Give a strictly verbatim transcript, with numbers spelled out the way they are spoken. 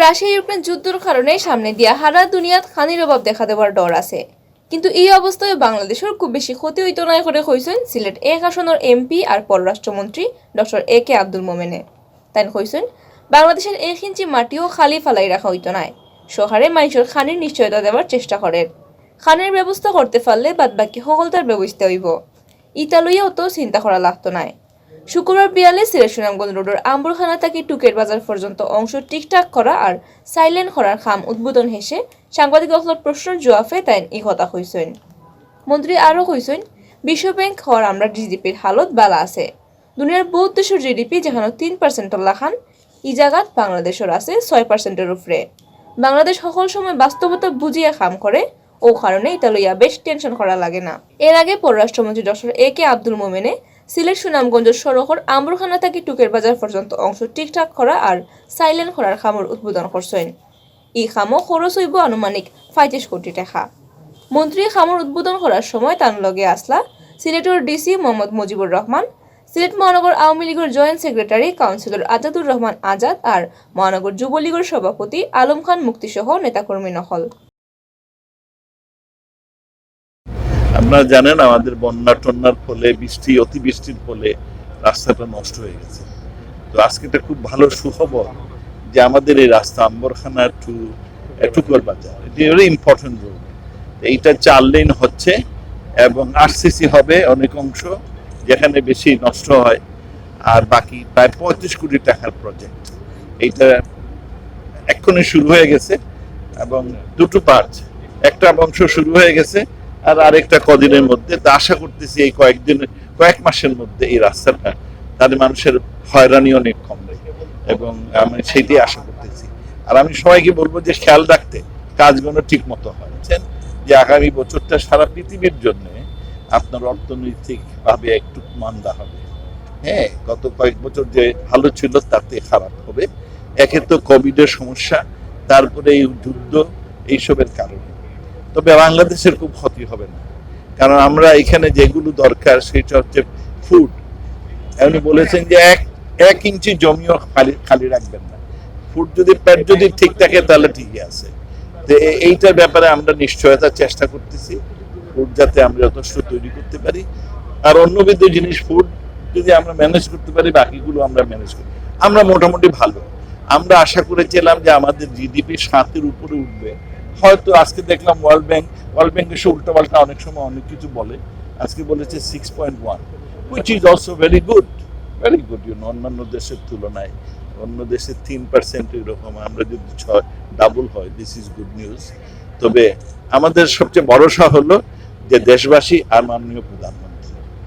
Russia Ukraine যুদ্ধর কারণে সামনে দিয়া হারা দুনিয়াত খানির অভাব দেখা দেওয়ার ডর আছে। কিন্তু এই অবস্থায় বাংলাদেশর খুব বেশি ক্ষতি হইতো নায় করে কইছইন সিলেট এক আসনর এমপি আর পররাষ্ট্রমন্ত্রী ডক্টর এ কে আব্দুল মোমেনে। তাইন কইছইন, বাংলাদেশর এক ইঞ্চি মাটিও খালি ফালাই রাখা হইতো নায়। সরকারে মাইনষর খানির নিশ্চয়তা দেওয়ার চেষ্টা করের। খানির ব্যবস্থা করতে পারলে বাদ বাকি হকলতার ব্যবস্থা হইব। ইতা লইয়া অত চিন্তা করা লাগতো নায়। শুক্রবার বিয়ালে সিলেট সুনামগঞ্জ রোডর আম্বরখানা থাকি টুকের বাজার পর্যন্ত অংশ ঠিকঠাক করা আর সাইলেন করার কাম উদ্বোধন হেষে সাংবাদিক অকলর প্রশ্নর জুয়াফে তাইন ই কথা কইছইন। মন্ত্রী আরও কইছইন, বিশ্বব্যাংক কর আমরার জিডিপির হালত বালা আছে। দুনিয়ার বহুত দেশর জিডিপি যেখানো তিন পার্সেন্টর লাখান, ই জাগাত বাংলাদেশর আছে ছয় পার্সেন্টর উপরে। বাংলাদেশ হকল সময় বাস্তবতা বুঝিয়া কাম করে, ও কারণে ইতা লইয়া বেশ টেনশন করা লাগে না। এর আগে পররাষ্ট্রমন্ত্রী ডক্টর এ কে আব্দুল মোমেনে সিলেট সুনামগঞ্জর সড়কর আম্বরখানা থাকি টুকের বাজার পর্যন্ত অংশ ঠিকঠাক করা আর সাইলেন করার কামর উদ্বোধন করছইন। ই কামো খরচ হইব আনুমানিক পঁয়ত্রিশ কোটি টাকা। মন্ত্রী কামর উদ্বোধন করার সময় তান লগে আসলা সিলেটর ডিসি মোহাম্মদ মুজিবুর রহমান, সিলেট মহানগর আওয়ামী লীগর জয়েন্ট সেক্রেটারি কাউন্সিলর আজাদুর রহমান আজাদ আর মহানগর যুবলীগর সভাপতি আলম খান মুক্তি সহ নেতাকর্মী নকল। আপনারা জানেন, আমাদের বন্যা টন্যার ফলে, বৃষ্টি, অতিবৃষ্টির ফলে রাস্তাটা নষ্ট হয়ে গেছে। তো আজকে এটা খুব ভালো সুখবর যে আমাদের এই রাস্তা আম্বরখানা টু টুকর বাজার, এটা ভেরি ইম্পর্টেন্ট রোড। এইটা চার লেন হচ্ছে এবং আরসিসি হবে অনেক অংশ, যেখানে বেশি নষ্ট হয়। আর বাকি প্রায় পঁয়ত্রিশ কোটি টাকার প্রজেক্ট, এইটা এক্ষুনি শুরু হয়ে গেছে এবং দুটো পার্ট, একটা অংশ শুরু হয়ে গেছে আর আরেকটা কদিনের মধ্যে। তা আশা করতেছি এই কয়েকদিন, কয়েক মাসের মধ্যে এই রাস্তাটা, তাহলে মানুষের হয়রানি অনেক কমবে এবং আমি সেইটাই আশা করতেছি। আর আমি সবাইকে বলবো যে খেয়াল রাখতে, কাজগুলো ঠিক মতো হয়, বুঝছেন? যে আগামী বছরটা সারা পৃথিবীর জন্য আপনার অর্থনৈতিকভাবে একটু মান্দা হবে। হ্যাঁ, গত কয়েক বছর যে ভালো ছিল তার থেকে খারাপ হবে। একে তো কোভিডের সমস্যা, তারপরে এই যুদ্ধ, এইসবের কারণে। তবে বাংলাদেশের খুব ক্ষতি হবে না, কারণ আমরা এখানে যেগুলো দরকার সেটা হচ্ছে ফুড। উনি বলেছেন যে এক এক ইঞ্চি জমিও খালি খালি রাখবেন না, ফুড যদি পেট যদি ঠিক থাকে তাহলে ঠিকই আছে। তো এ- এইটার ব্যাপারে আমরা নিশ্চয়তা চেষ্টা করতেছি, ফুড যাতে আমরা যথেষ্ট তৈরি করতে পারি। আর অন্যবিধ জিনিস, ফুড যদি আমরা ম্যানেজ করতে পারি, বাকিগুলো আমরা ম্যানেজ করি। আমরা মোটামুটি ভালো। আমরা আশা করেছিলাম যে আমাদের জিডিপি সাতের উপরে উঠবে, হয়তো আজকে দেখলাম ওয়ার্ল্ড ব্যাংক ওয়ার্ল্ড ব্যাংক এসে উল্টাপাল্টা অনেক সময় অনেক কিছু বলে। আজকে বলেছে six point one, which is also very good, very good, you know, অন্যান্য দেশের তুলনায়। অন্য দেশে তিন পার্সেন্ট এরকম, আমরা যদি ছয়, ডাবল হয়, this is good news। তবে আমাদের সবচেয়ে ভরসা হলো যে দেশবাসী আর মাননীয় প্রধানমন্ত্রী